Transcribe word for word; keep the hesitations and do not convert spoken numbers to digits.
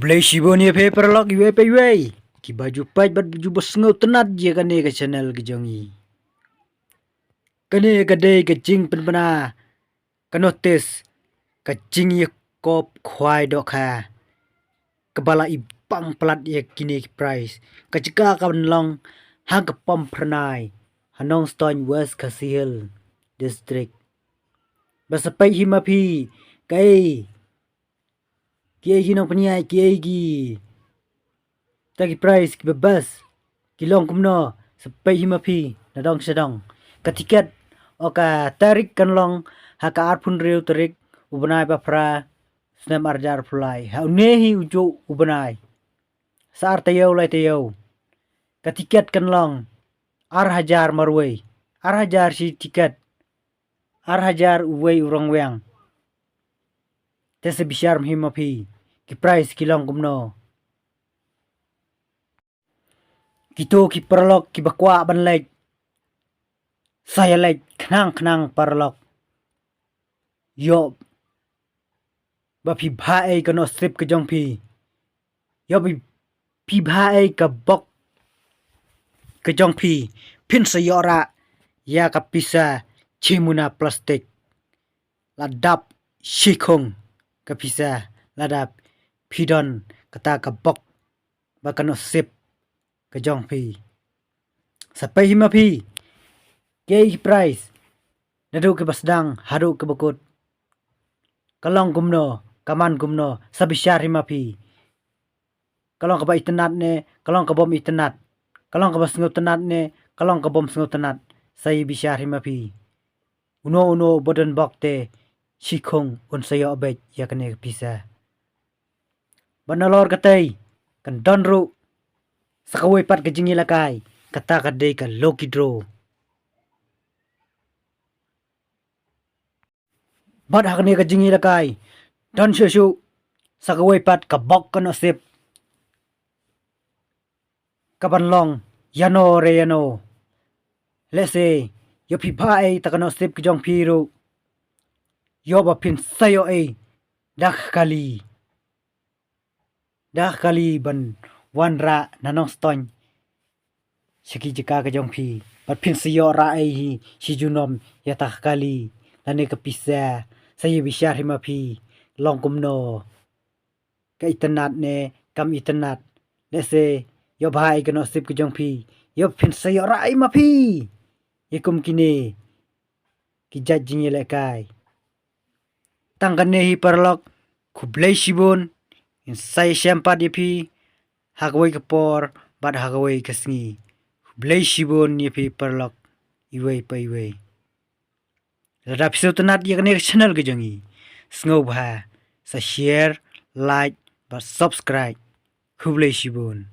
Khublei shibun ïa phi paralok iwei pa iwei kiba ju peit bad ju ba sngewtynnat ïa kane ka channel ka jong i. Kane ka dei ka jingpynbna ka notice ka jingïakop khwai dohkha kaba la i bang palat ïa kine ki prize. Ka jaka ka ban long ha ka Pamphyrnai ha Nongstoiñ, West Khasi Hills District. Ba sa peit hi ma phi kaei kiei ki nongpynïaid kiei ki ta ki prize kiba best ki long kumno, sa peit hi ma phi na dong sha dong. Ka tiket o ka tarik kan long ha ka arphew hynriew tarik u bnai ba phra snem ar hajar arphew lai ha une hi u juh u bnai sa ar taïew lai taïew. Ka tiket kan long ar hajar marwei, ar hajar shi tiket, ar hajar uwei u rong weng. Te sa bishar hi ma phi ki prize ki long kumno. Kito ki paralok kiba kwah ban leit sa ïa leit khnang khnang paralok. Ïoh ba phi bha ei ka nohsip ka jong phi. Ïoh ba phi bha ei ka bok ka jong phi, phin sa ïoh rah ïa ka pisa shi muna plastik. La dap shi khung ka pisa lada phi don kata ka bok ba ka nohsip ka jong phi. Sa peit hi ma phi kiei ki prize naduh kiba sdang haduh kiba kut. Ka long kumno, ka man kumno, sa bishar hi ma phi. Ka long kaba itynnat ne ka long kaba bym itynnat, ka long kaba sngewtynnat ne ka long kaba bym sngewtynnat, sa ïa bishar hi ma phi. Uno uno ba don bok te shi khung un sa ïoh beit ïa kane ka pisa. Bad nalor katei kan don ruh sa kawei pat ka jingïalehkai, kata ka dei ka lucky draw. Bad ha kane ka jingïalehkai don shuh shuh sa kawei pat ka bok ka nohsip ka ban long ïano re ïano. Lehse ïoh phi bha ei ta ka nohsip ka jong phi ruh, ïoh ba phin sa ïoh ei da ka kali, da ka kali ban wanrah na Nongstoiñ sha ki jaka ka jong phi. Bad phin sa ïoh rah ei hi shi junom ïa ta ka kali lane ka pisa. Sa ïa bishar hi ma phi, long kumno, ka itynnat ne kam itynnat. Lehse ïoh bha ei ka nohsip ka jong phi, ïoh phin sa ïoh rah ei ma phi. Ïa kum kine ki jait jingïalehkai. Tang kane hi paralok, khublei shibun. Ngin sa ïashem pat ïa phi ha kawei ka por bad ha kawei ka sngi. Khublei shibun ïa phi paralok iwei pa iwei. Lada phi sngewtynnat ïa kane ka channel ka jong i, sngewbha sa share, like bad subscribe. Khublei shibun.